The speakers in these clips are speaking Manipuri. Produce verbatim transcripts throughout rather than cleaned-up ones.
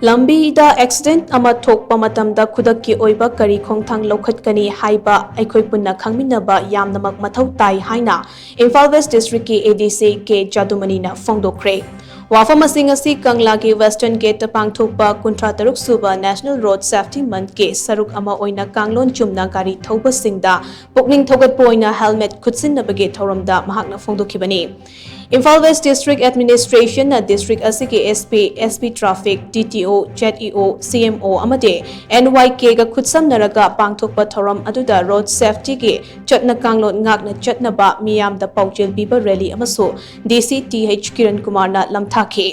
ꯂꯝꯕꯤꯗ ꯑꯦꯛꯁꯤꯗꯦꯟꯠ ꯑꯃ ꯊꯣꯛꯄ ꯃꯇꯝꯗ ꯈꯨꯗꯛꯀꯤ ꯑꯣꯏꯕ ꯀꯔꯤ ꯈꯣꯡꯊꯥꯡ ꯂꯧꯈꯠꯀꯅꯤ ꯍꯥꯏꯕ ꯑꯩꯈꯣꯏ ꯄꯨꯟꯅ ꯈꯪꯃꯤꯟꯅꯕ ꯌꯥꯝꯅꯃꯛ ꯃꯊꯧ ꯇꯥꯏ ꯍꯥꯏꯅ ꯏꯝꯐꯥꯜ ꯋꯦꯁ꯭ꯠ ꯗꯤꯁꯇ꯭ꯔꯤꯛꯀꯤ ꯑꯦ ꯗꯤ ꯁꯤ ꯀꯦ ꯖꯥꯗꯨꯃꯅꯤꯅ ꯐꯣꯡꯗꯣꯛꯈ꯭ꯔꯦ꯫ ꯋꯥꯐꯝ ꯑꯁꯤ ꯉꯁꯤ ꯀꯪꯂꯥꯒꯤ ꯋꯦꯁ꯭ꯇꯔꯟ ꯒꯦꯠꯇ ꯄꯥꯡꯊꯣꯛꯄ ꯀꯨꯟꯊ꯭ꯔꯥ ꯇꯔꯨꯛ ꯁꯨꯕ ꯅꯦꯁꯅꯦꯜ ꯔꯣꯗ ꯁꯦꯐꯇꯤ ꯃꯟꯊꯀꯤ ꯁꯔꯨꯛ ꯑꯃ ꯑꯣꯏꯅ ꯀꯥꯡꯂꯣꯟ ꯆꯨꯝꯅ ꯒꯥꯔꯤ ꯊꯧꯕꯁꯤꯡꯗ ꯄꯨꯛꯅꯤꯡ ꯊꯧꯒꯠꯄ ꯑꯣꯏꯅ ꯍꯦꯜꯃꯦꯠ ꯈꯨꯠꯁꯤꯟꯅꯕꯒꯤ ꯊꯧꯔꯝꯗ ꯃꯍꯥꯛꯅ ꯐꯣꯡꯗꯣꯛꯈꯤꯕꯅꯤ꯫ ꯏꯝꯐꯥꯜ ꯋꯦꯁ꯭ꯠ ꯗꯤꯁꯇ꯭ꯔꯤꯛ ꯑꯦꯗꯃꯤꯅꯤꯁꯇ꯭ꯔꯦꯁꯟꯅ ꯗꯤꯁꯇ꯭ꯔꯤꯛ ꯑꯁꯤꯒꯤ S P, S P traffic, D T ꯑꯣ, ꯖꯦꯗ ꯏ ꯑꯣ, ꯁꯤ ꯑꯦꯝ ꯑꯣ ꯑꯃꯗꯤ ꯑꯦꯟ ꯋꯥꯏ ꯀꯦꯒ ꯈꯨꯠꯁꯝꯅꯔꯒ ꯄꯥꯡꯊꯣꯛꯄ ꯊꯧꯔꯝ ꯑꯗꯨꯗ ꯔꯣꯗ ꯁꯦꯐꯇꯤꯒꯤ ꯆꯠꯅ ꯀꯥꯡꯂꯣꯟ ꯉꯥꯛꯅ ꯆꯠꯅꯕ ꯃꯤꯌꯥꯝꯗ ꯄꯥꯎꯖꯦꯜ ꯄꯤꯕ ꯔꯦꯂꯤ ꯑꯃꯁꯨ ꯗꯤ ꯁꯤ ꯇꯤ ꯑꯩꯆ ꯀꯤꯔꯟ ꯀꯨꯃꯥꯔꯅ ꯂꯝꯊꯥꯈꯤ꯫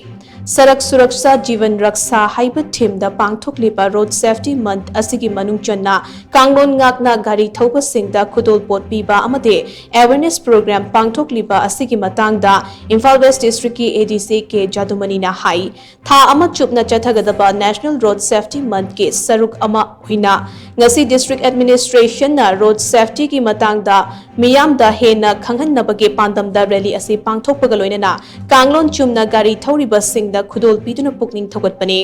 ꯁꯔꯛ ꯁꯨꯔꯛꯁꯥ ꯖꯤꯕꯟ ꯔꯛꯁꯥ ꯍꯥꯏꯕ ꯊꯤꯝꯗ ꯄꯥꯡꯊꯣꯛꯂꯤꯕ ꯔꯣꯗ ꯁꯦꯐꯇꯤ ꯃꯟꯊ ꯑꯁꯤꯒꯤ ꯃꯅꯨꯡ ꯆꯟꯅ ꯀꯥꯡꯂꯣꯟ ꯉꯥꯛꯅ ꯒꯥꯔꯤ ꯊꯧꯕꯁꯤꯡꯗ ꯈꯨꯗꯣꯜꯄꯣꯠ ꯄꯤꯕ ꯑꯃꯗꯤ ꯑꯦꯋꯦꯔꯅꯦꯁ ꯄ꯭ꯔꯣꯒ꯭ꯔꯥꯝ ꯄꯥꯡꯊꯣꯛꯂꯤꯕ ꯑꯁꯤꯒꯤ ꯃꯇꯥꯡꯗ ꯏꯝꯐꯥꯜ ꯋꯦꯁ꯭ꯠ ꯗꯤꯁꯇ꯭ꯔꯤꯛꯀꯤ ꯑꯦ ꯗꯤ ꯁꯤ ꯀꯦ ꯖꯥꯗꯨꯃꯅꯤꯅ ꯍꯥꯏ, ꯊꯥ ꯑꯃ ꯆꯨꯞꯅ ꯆꯠꯊꯒꯗꯕ ꯅꯦꯁꯅꯦꯜ ꯔꯣꯗ ꯁꯦꯐꯇꯤ ꯃꯟꯊꯀꯤ ꯁꯔꯨꯛ ꯑꯃ ꯑꯣꯏꯅ ꯉꯁꯤ ꯗꯤꯁꯇ꯭ꯔꯤꯛ ꯑꯦꯗꯃꯤꯅꯤꯁꯇ꯭ꯔꯦꯁꯟꯅ ꯔꯣꯗ ꯁꯦꯐꯇꯤꯒꯤ ꯃꯇꯥꯡꯗ ꯃꯤꯌꯥꯝꯗ ꯍꯦꯟꯅ ꯈꯪꯍꯟꯅꯕꯒꯤ ꯄꯥꯟꯗꯝꯗ ꯔꯦꯂꯤ ꯑꯁꯤ ꯄꯥꯡꯊꯣꯛꯄꯒ ꯂꯣꯏꯅꯅ ꯀꯥꯡꯂꯣꯟ ꯆꯨꯝꯅ ꯒꯥꯔꯤ ꯊꯧꯔꯤꯕꯁꯤꯡꯗ ꯈꯨꯗꯣꯜ ꯄꯤꯗꯨꯅ ꯄꯨꯛꯅꯤꯡ ꯊꯧꯒꯠꯄꯅꯤ꯫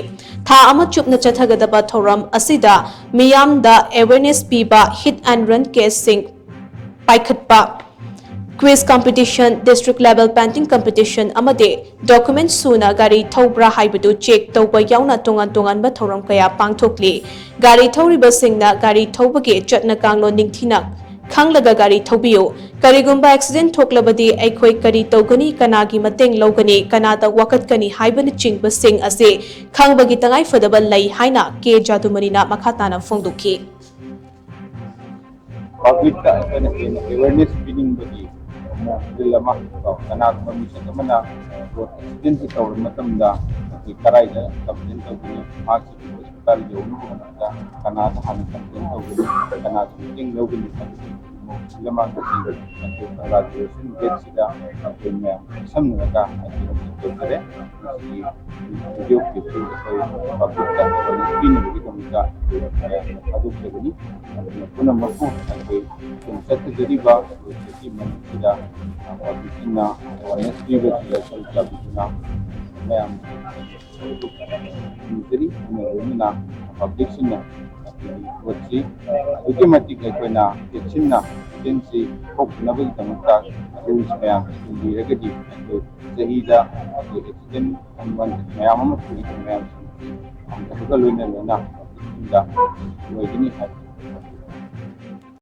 ꯊꯥ ꯑꯃ ꯆꯨꯞꯅ ꯆꯠꯊꯒꯗꯕ ꯊꯧꯔꯝ ꯑꯁꯤꯗ ꯃꯤꯌꯥꯝꯗ ꯑꯦꯋꯦꯔꯅꯦꯁ ꯄꯤꯕ, ꯍꯤꯠ ꯑꯦꯟ ꯔꯟ ꯀꯦꯁꯁꯤꯡ ꯄꯥꯏꯈꯠꯄ, quiz competition, district level painting competition ꯑꯃꯗꯤ ꯗꯣꯀꯨꯃꯦꯟꯠ ꯁꯨꯅ ꯒꯥꯔꯤ ꯊꯧꯕ꯭ꯔꯥ ꯍꯥꯏꯕꯗꯨ ꯆꯦꯛ ꯇꯧꯕ ꯌꯥꯎꯅ ꯇꯣꯉꯥꯟ ꯇꯣꯉꯥꯟꯕ ꯊꯧꯔꯝ ꯀꯌꯥ ꯄꯥꯡꯊꯣꯛꯂꯤ꯫ ꯒꯥꯔꯤ ꯊꯧꯔꯤꯕꯁꯤꯡꯅ ꯒꯥꯔꯤ ꯊꯧꯕꯒꯤ ꯆꯠꯅ ꯀꯥꯡꯂꯣꯟ ꯅꯤꯡꯊꯤꯅ ꯈꯪꯂꯒ ꯒꯥꯔꯤ ꯊꯧꯕꯤꯌꯨ꯫ ꯀꯔꯤꯒꯨꯝꯕ ꯑꯦꯛꯁꯤꯗꯦꯟꯠ ꯊꯣꯛꯂꯕꯗꯤ ꯑꯩꯈꯣꯏ ꯀꯔꯤ ꯇꯧꯒꯅꯤ, ꯀꯅꯥꯒꯤ ꯃꯇꯦꯡ ꯂꯧꯒꯅꯤ, ꯀꯅꯥꯗ ꯋꯥꯀꯠꯀꯅꯤ ꯍꯥꯏꯕꯅꯆꯤꯡꯕꯁꯤꯡ ꯑꯁꯤ ꯈꯪꯕꯒꯤ ꯇꯉꯥꯏꯐꯗꯕ ꯂꯩ ꯍꯥꯏꯅ ꯀꯦ ꯖꯥꯗꯨꯃꯅꯤꯅ ꯃꯈꯥ ꯇꯥꯅ ꯐꯣꯡꯗꯣꯛꯈꯤ꯫ ꯄꯕ꯭ꯂꯤꯛꯇ ꯑꯩꯈꯣꯏꯅ ꯍꯦꯟꯅ ꯑꯦꯋꯦꯔꯅꯦꯁ ꯄꯤꯅꯤꯡꯕꯒꯤ ꯃꯑꯣꯡ ꯗ꯭ꯔꯤꯜ ꯑꯃ ꯀꯣ, ꯀꯅꯥꯒꯨꯝꯕ ꯃꯤꯁꯛ ꯑꯃꯅ ꯔꯣꯗ ꯑꯦꯛꯁꯤꯗꯦꯟꯁꯤ ꯇꯧꯔꯕ ꯃꯇꯝꯗ ꯑꯩꯈꯣꯏ ꯀꯗꯥꯏꯗ ꯀꯝꯄ꯭ꯂꯦꯟ ꯇꯧꯒꯅꯤ, ꯃꯍꯥꯛꯁꯤ ꯍꯣꯁꯄꯤꯇꯥꯜ ꯌꯧꯅꯕꯒꯤꯗꯃꯛꯇ ꯀꯅꯥꯗ ꯍꯥꯟꯅ ꯀꯝꯄ꯭ꯂꯦꯟ ꯇꯧꯒꯅꯤ, ꯀꯅꯥꯒꯤ ꯃꯇꯦꯡ ꯂꯧꯒꯅꯤ ꯍꯥꯏꯕꯁꯤ ꯗ꯭ꯔꯤꯜ ꯑꯃ ꯉꯁꯤ ꯑꯩꯈꯣꯏ ꯀꯪꯂꯥꯒꯤ ꯋꯦꯁꯇꯔꯟ ꯒꯦꯠꯁꯤꯗ ꯑꯩꯈꯣꯏ ꯃꯌꯥꯝ ꯈꯨꯠꯁꯝꯅꯔꯒ ꯑꯩꯈꯣꯏ ꯇꯧꯖꯔꯦ꯫ ꯃꯁꯤꯒꯤ ꯚꯤꯗꯤꯑꯣ ꯀ꯭ꯂꯤꯞꯁꯨ ꯑꯩꯈꯣꯏ ꯄꯕ꯭ꯂꯤꯛꯇ ꯑꯦꯋꯦꯔꯅꯦꯁ ꯄꯤꯅꯕꯒꯤꯗꯃꯛꯇ ꯑꯩꯈꯣꯏ ꯊꯥꯗꯣꯛꯆꯕꯅꯤ꯫ ꯑꯗꯨꯅ ꯄꯨꯝꯅꯃꯛꯄꯨ ꯑꯩꯈꯣꯏ ꯁꯨꯝ ꯆꯠꯊꯖꯔꯤꯕ ꯁꯤꯒꯤ ꯃꯅꯨꯡꯁꯤꯗ ꯄꯕ꯭ꯂꯤꯛꯁꯤꯡꯅ ꯑꯦꯋꯦꯔꯅꯦꯁ ꯄꯤꯕꯁꯤꯗ ꯁꯔꯨꯛ ꯌꯥꯕꯤꯗꯨꯅ ꯃꯌꯥꯝ ꯈꯪꯖꯔꯤ꯫ ꯑꯗꯨꯅ ꯂꯣꯏꯅꯅ ꯄꯕ꯭ꯂꯤꯛꯁꯤꯡꯅ ꯄꯣꯠꯁꯤ ꯑꯗꯨꯛꯀꯤ ꯃꯇꯤꯛ ꯑꯩꯈꯣꯏꯅ ꯆꯦꯛꯁꯤꯟꯅ ꯑꯦꯛꯁꯤꯗꯦꯟꯁꯤ ꯊꯣꯛꯇꯅꯕꯒꯤꯗꯃꯛꯇ ꯔꯨꯜꯁ ꯃꯌꯥꯝ ꯆꯨꯝꯕꯤꯔꯒꯗꯤ ꯑꯩꯈꯣꯏ ꯆꯍꯤꯗ ꯑꯩꯈꯣꯏ ꯑꯦꯛꯁꯤꯗꯦꯟ ꯃꯌꯥꯝ ꯑꯃ ꯊꯣꯛꯏꯕ ꯃꯌꯥꯝꯁꯤꯡ ꯍꯟꯊꯕꯒ ꯂꯣꯏꯅꯅ ꯄꯕ꯭ꯂꯤꯛꯁꯤꯡꯗ ꯑꯣꯏꯒꯅꯤ ꯍꯥꯏꯕ